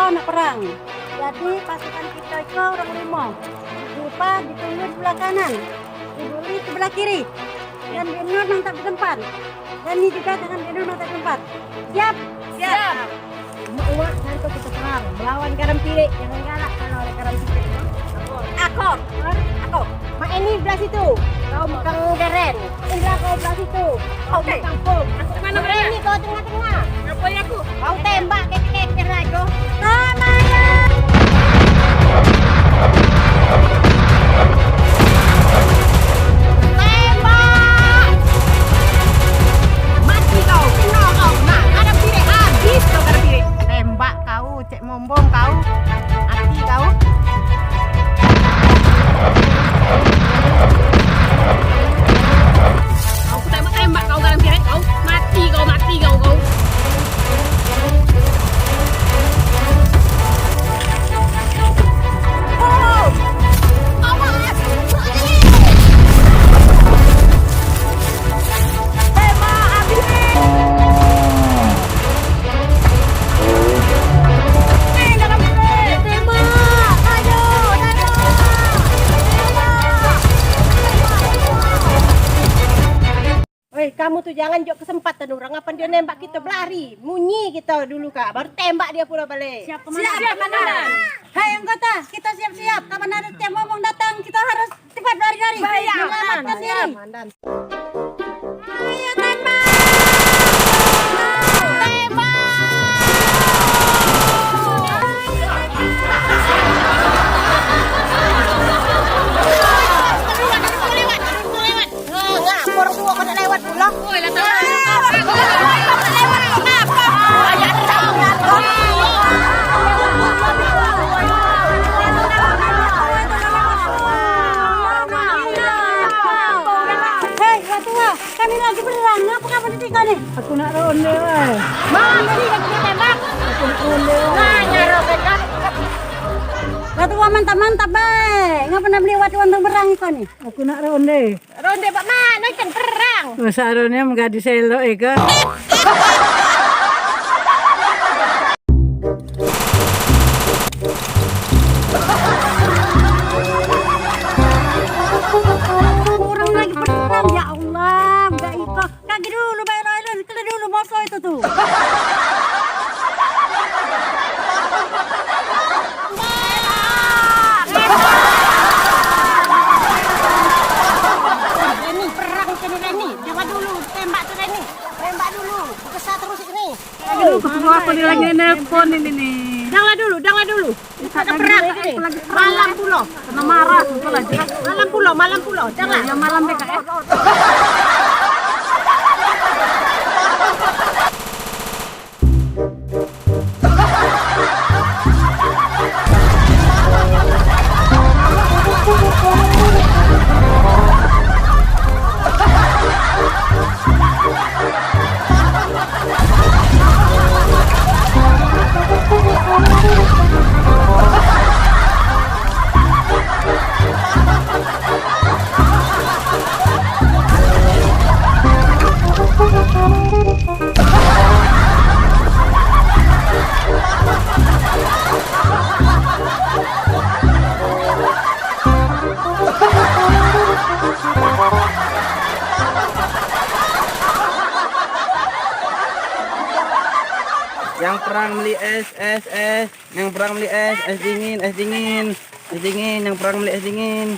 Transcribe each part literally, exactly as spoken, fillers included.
Nak perang. Jadi pasukan kita itu orang lima. Rupa ditunggu di sebelah kanan, Ibuli sebelah kiri, dan Benur mantap di tempat. Dan ni juga dengan Benur mantap di tempat. Siap? Siap. Mak, mak, nanti kita perang melawan Karam Pirik. Jangan galak kalau ada Karam Pirik. Akor. Akor. Akor. Mak Eni belah situ. Kau megang deren. Indra kau belah situ. Oke. Kampung. Aku kemana, Mak Eni, kau tengah-tengah. Apa ya aku? Kau tembak keker-keker aja. Sama ya. Tembak. Mati kau, kena kau. Nah, Karam Pirik, habis kau Karam Pirik. Tembak kau. Cek mombong kau. Mati kau. Kau ku tembak-tembak kau Karam Pirik kau. Mati kau, mati kau, kau. Oh. Awas. Tembak, habis. Tembak, ayo, tembak. Tembak. Oi, kamu tu jangan jok kesempatan orang, apan dia nembak kita belari. Munyi kita dulu, Kak, baru tembak dia pulo balik. Siap, Komandan. Siap, Komandan. Hai anggota, kita siap-siap. Kapan ada tiang ngomong datang, kita harus cepat lari-lari. Baik, menyelamatkan diri. Ayo, tembak! Tembak! Ngapor tua kena lewat pulo. Oi, lah tahu. Hei, wah tua, kami lagi perang. Ngapa kamu di sini ni? Aku nak ronde, weh. Mana ni lagi ditembak? Aku nak ronde, weh. Nah, nyarok kan. Wah tua, mantap-mantap bae. Ngapa nak beli wah tua untuk perang iko ni? Aku nak ronde. Ronde bak mano ikan perang? Masa ronde mengadi selok iko. Orang lagi perang, ya Allah, budak iko. Kaki dulu, bayar air, kena dulu moso itu tu. Reni, perang sini, Reni. Jangan dulu, tembak tu, Reni. Tembak dulu. Kesal terus ini. Aduh, ketua aku ni lagi nelpon ini nih. Danglah dulu, danglah dulu. Ada perang ini. Malam pulo. Kena marah, sudah lah, jelas. Malam pulo, malam pulo. Danglah. Ya, malam deh, Kak, ya. Yang perang beli es, es, es. Yang perang beli es, es dingin, es dingin. Es dingin, yang perang beli es dingin.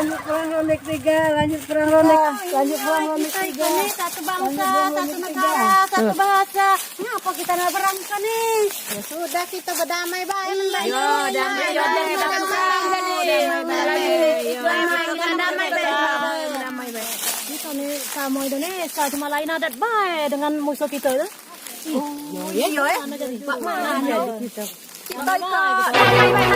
Lanjut perang Ronek tiga, lanjut perang Ronek. Lanjut perang Ronek tiga. Kita ini satu bangsa, satu negara, satu bahasa. Ngapa kita nak perang ni? Ya sudah, kita berdamai bae. Iya, damai, damai, damai, damai, damai, damai, damai, damai, damai, damai. Kita ni sama Indonesia, cuma lain adat bae dengan musuh kita tu. Oh, iya, eh. Pak mana kita? Kita ikut.